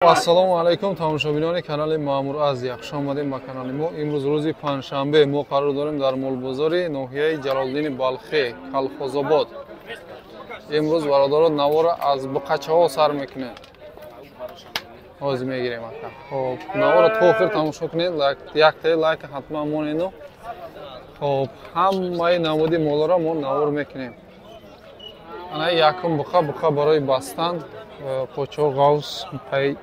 Ассалому алайкум тамошобинони канали Маъмур Азия. Хуш омадем ба канали мо. Имрӯз рӯзи панҷшанбе мо қарор дорем дар молбозори ноҳияи Ҷалолиддини Балхӣ, Калхозобод. Имрӯз бародарон навора аз буқачаҳо сар мекунем. Ҳозир мегирем ака. Хоб, навора то охир тамошо кунед, яктаи лайк ҳатман монеду. Хоб, ҳамаи намуди молоро мо навор мекунем. Ана якум буқа, буқа барои бастан, қочо ғавс пай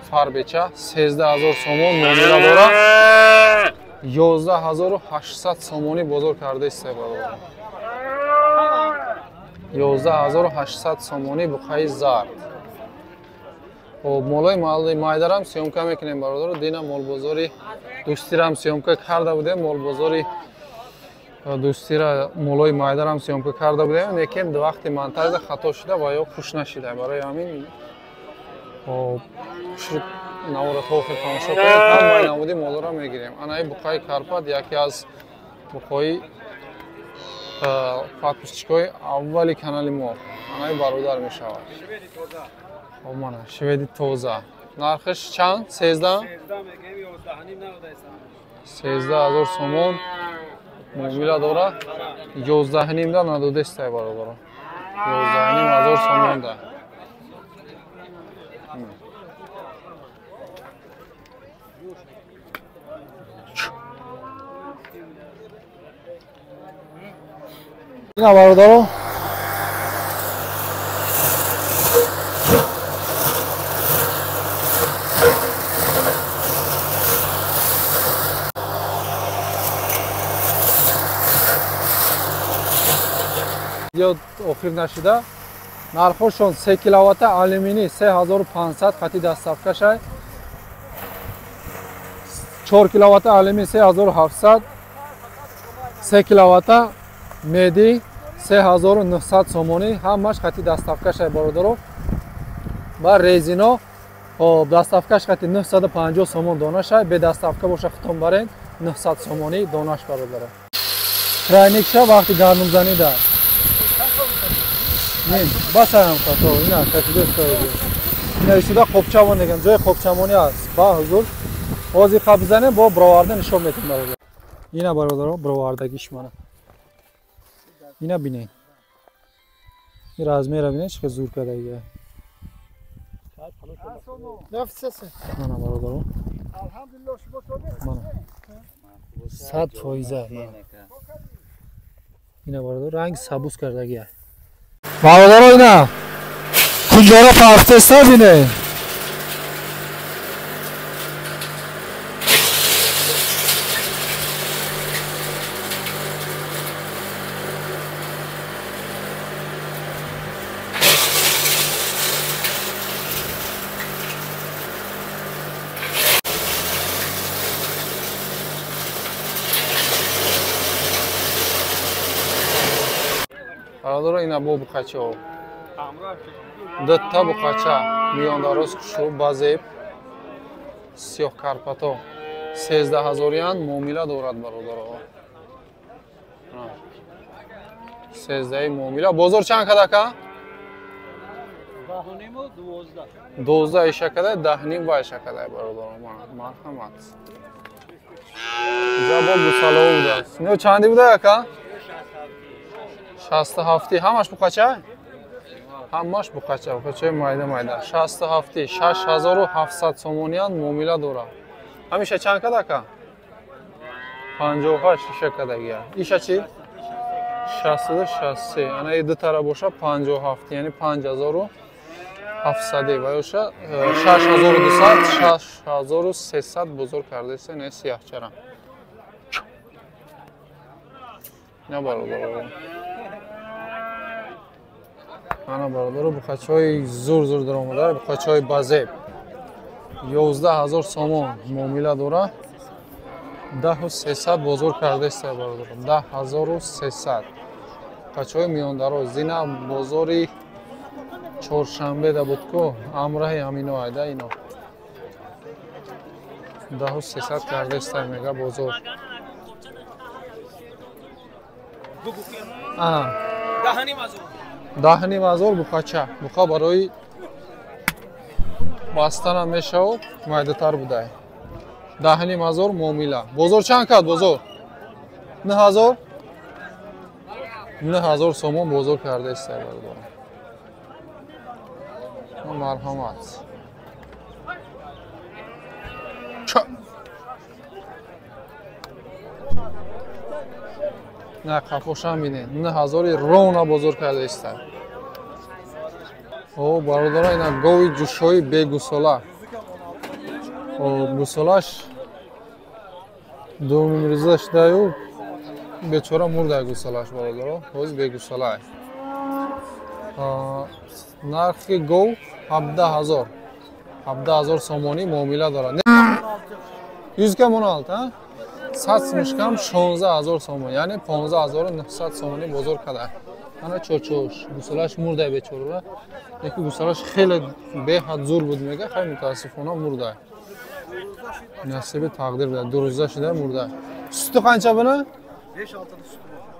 фарбеча 13 000 сомон муомила дорад. 11 800 сомонӣ бозор кардаист бародарон. 11 800 сомонӣ буқаи зард. Хоб, молои майдарам съёмка мекунем бародаро. Дина молбозори дӯстирам съёмка карда будем, молбозори дӯстира молои майдарам съёмка карда будем, лекин вақти монтажда хато шуда ва ё хуш нашида. Барои ҳамин хоб, навора то охир тамошо кунед, ҳамаи намуди молоро мегирем. Анаи буқаи карпат яке аз буқои подписчикои аввали канали мо, анаи бародар мешавад. Хоб, мана шведи тоза. Нархиш чанд? 13? 13 000 сомон муомила дорад. 11,5 да надодестай бародаро. 11,5 ҳазор сомон да. Ина бародаро, зиёд охир нашида. Нархошон 3 киловатта алюминий 3500 қати доставкашай. 4 киловатта алюминий 3700, 3 киловатта меди 3900 сомонӣ, ҳамаш қати доставкашай бародаро. Ва резино, хоб, доставкаш қати 950 сомон донашай, бе доставка боша хитон барен 900 сомонӣ донаш бародаро. Тройникша вақти гармзанида. Не, басаям хато, ина кашидест. Ина исуда қопчамон деган, ҷои қопчамонӣ аст. Ба ҳузур. Ҳозир қаб бизанем, бо бироварда нишон метем бародар. Ина бародаро, бировардагиш мана. Ина бинед. Ин размера бинед, чӣ зур кардагия. Мана бародаро. Мана. 100%. Ина бародаро, ранг сабуз кардагия. Бародаро, ина кунҷоро пафтеста бине. Бародаро, ина бо буқачаҳо. Дутта буқача миёндароз хушрӯ базеб сиёҳ карпато 13 ҳазориян муомила дорад бародаро. 13 муомила. Бозор чанд кадака? 12 иша кадай, 10,5 ба иша кадай бародаро. Марҳамат. Иҷа бо гусалаҳо будааст. Ино чанди буда ака? 67. Ҳамаш буқача? Ҳамаш буқача, буқачаи майда майда. 67, 6700 сомониян муомила дорад. Ҳамиша чанд када ака? 58 иша кадагия. Иша чи? 62, 63. Ана и дутара боша 57, яъне 5700 ва ёша 6200, 6300 бозор кардаиста ина сияҳчара. Ина бародаро. Ана бародаро, буқачаҳои зур зур даромада, буқачаҳои базеб. 11 000 сомон муомила дорад. 10 300 бозор кардаиста бародаро. 10 300. Буқачаҳои миёндароз. Зина бозори чоршанбе да буд ку, амраҳи ҳамино айда ино. 10 300 кардаиста мега бозор. Ана. 10,5 ҳазор буқача. Буқа барои Бастана мешавад, майдатар будай. 10,5 ҳазор муомила. Бозор чанд кард бозор? 9 ҳазор? 9 ҳазор сомон бозор кардааст бародарон. Марҳамат. На қафошам бинед. 9 ҳазори ровна бозор кардааст. О, бародарон, ина гови ҷӯшои бегусола. Гусолаш думриза шудаю бечора мурда гусолаш бародарон. Ҳоз бегусола. Нархи гов 17 ҳазор. 17 ҳазор сомонӣ муомила дорад. 100 кам 16, а? 100 сумшкам 16 ҳазор сомонӣ, яъне 15 900 сомонӣ бозор карда. Ана чочош, гусолаш мурда бечора. Яки гусолаш хеле беҳад зур буд мега, хай мутаассифона мурда. Насиби тақдир буда, 2 рӯза шуда мурда. Сути қанча буна? 5-6 sütü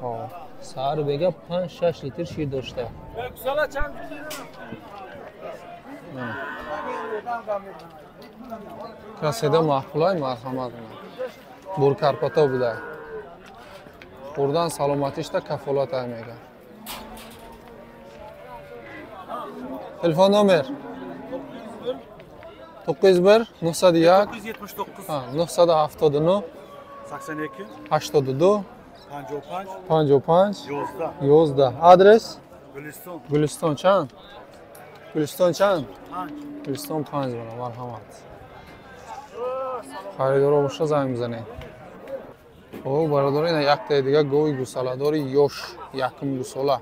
var. Саҳар бега 5-6 литр шир дошта. Гусола чанд? Каседа маъқулай, марҳамат. Буркарпато буда. Хӯрдан саломатишта кафолат ай мега. Телефон номер 901 901 979 979 82 82 55 55 11 11. Адрес? Gülistan. Гулистон чанд? Гулистон чанд? 5. Гулистон 5 бана, марҳамат. Харидоро боша занг бизанед. О, бародаро, ина яктаи дига гови гусаладори ёш, якум гусола.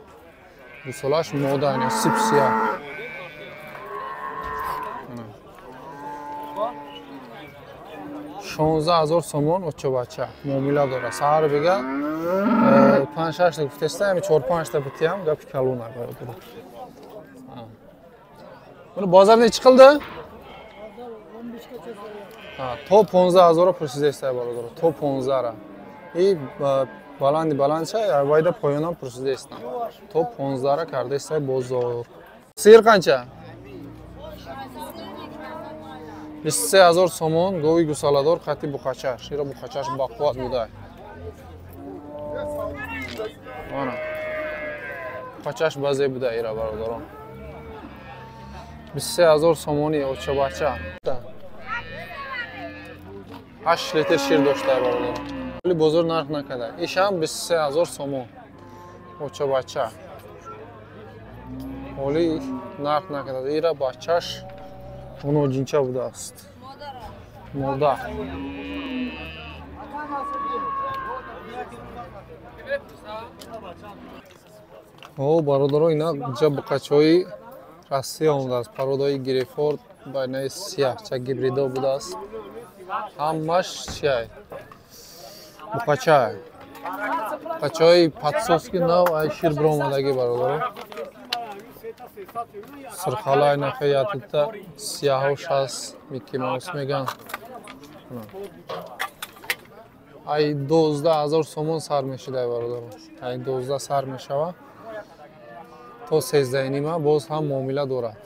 Гусолаш мода, ина сипсия. 16 ҳазор сомон очобача муомила дора. Саҳар бега 5-6 та гуфтеста, ами 4-5 та битиям гапи калона бародаро. Буни бозор нечи қилди? То 15 ҳазорро пурсидаеста бародаро, то 15-ра. И баланди баландша, вайда поёнам пурсидаестам. То 15-ра кардаеста бозор. Сир қанча? 23 ҳазор сомон гови гусаладор қати буқачаш. Ира буқачаш бақувват буда. Ана. Буқачаш базе буда ира бародарон. 23 ҳазор сомони очабача. 8 литр шир дошта бародарон. Вале бозор нарх накарда. Ишам 23 ҳазор сомон. Очабача. Ҳоли нарх накарда. Ира бачаш оноҷинча будааст. Мода. О, бародаро, ина ҷа буқачаҳои Россия омадааст. Пародаи Герефорд байнаи сияҳча гибридо будааст. Ҳамаш чиай? Буқачай. Буқачаҳои подсоски нав ай шир биромадагӣ бародаро. Сирхалай нафаятита сияҳош ҳаст, Микки Маус меган. Ай 12 ҳазор сомон сар мешидай бародаро. Ай 12 сар мешава. То 13,5 боз ҳам муомила дорад.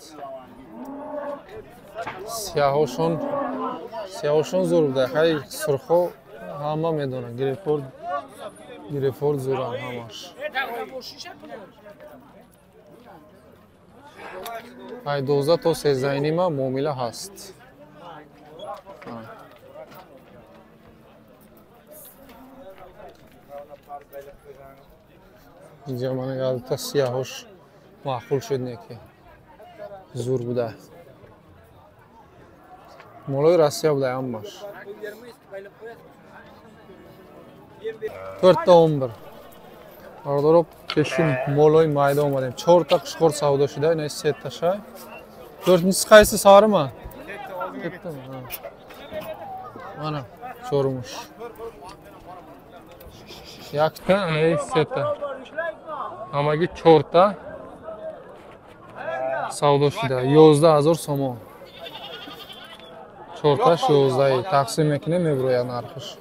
Сияҳошон зур буда. Хай сурхо ҳама медонанд. Герефорд, Герефорд зуранд ҳамаш. Ай 12 то 13,5 муомила ҳаст. Инҷа мана ялта сияҳош маъқул шуд неки. Зур буда. Молои Россия буда ҳамаш. 4 та 11. Бародаро, пеши молои майда омадем. Чорта қушқор савдо шуда, ина сеташа. Төртинчиси қайси, сарими? Мана чорумуш. Якта, ана сета. Ҳамагӣ чорта савдо шуда. 11 ҳазор сомон. Чорташ 11 тақсим мекунем, мебирояд нархаш.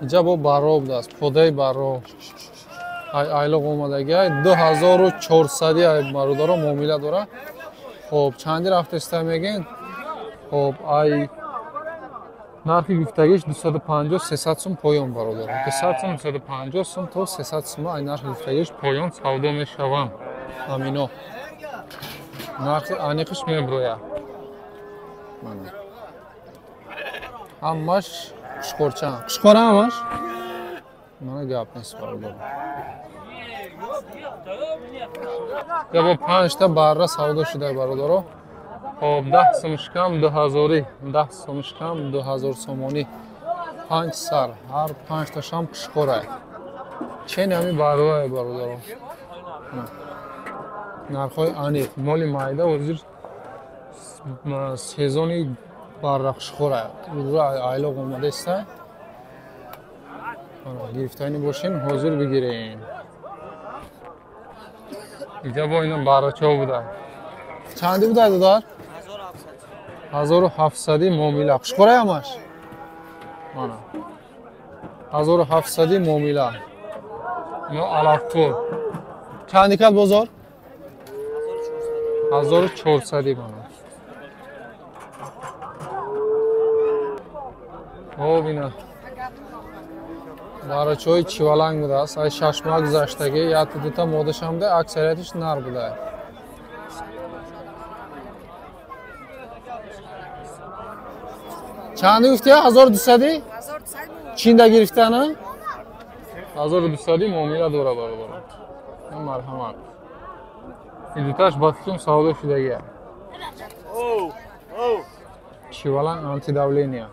Инҷа бо барро будааст, подаи барро. Ай айлоқ омадагиай 2400 ай бародаро муомила дора. Хоб чанди рафтеста мегин? Хоб ай нархи гуфтагиш 250-300 сум поён бародар. 200 сум, 250 сум то 300 сум ай нархи гуфтагиш поён савдо мешаванд. Амино. Нархи аниқиш меброяд. Мана. Ҳамаш қушқорча. Қушқора ҳамаш? Мана гап нест бародар. Я бо 5 та барра савдо шуда бародаро. Хоб 10 сумшкам 2000, 10 сумшкам 2000 сомонӣ. 5 сар, ҳар 5 ташам қушқора. Чен ҳами барра бародаро. Нархҳои аниқ, моли майда ҳозир сезони барра қушқора. Ура айлоқ омадаеста. Гирифтани бошен, ҳозир бигирен. Иҷа бо ина баррачаҳо буда. Чанди буда додар? 1700 муомила. Қушқора ҳамаш? Мана. 1700 муомила. Ино алафхӯр. Чанди кард бозор? 1400 мана. Хоб ина. Барачаҳои чиваланг будааст. Ай 6 моҳ гузаштагӣ, якта дута модашам буда, аксариятиш нар буда. Чанди гуфтия? 1200? Чинда гирифтана? 1200 муомила дора бародар. Марҳамат. Ин дуташ ба фикрам савдо шудагия. Чиваланг антидавления.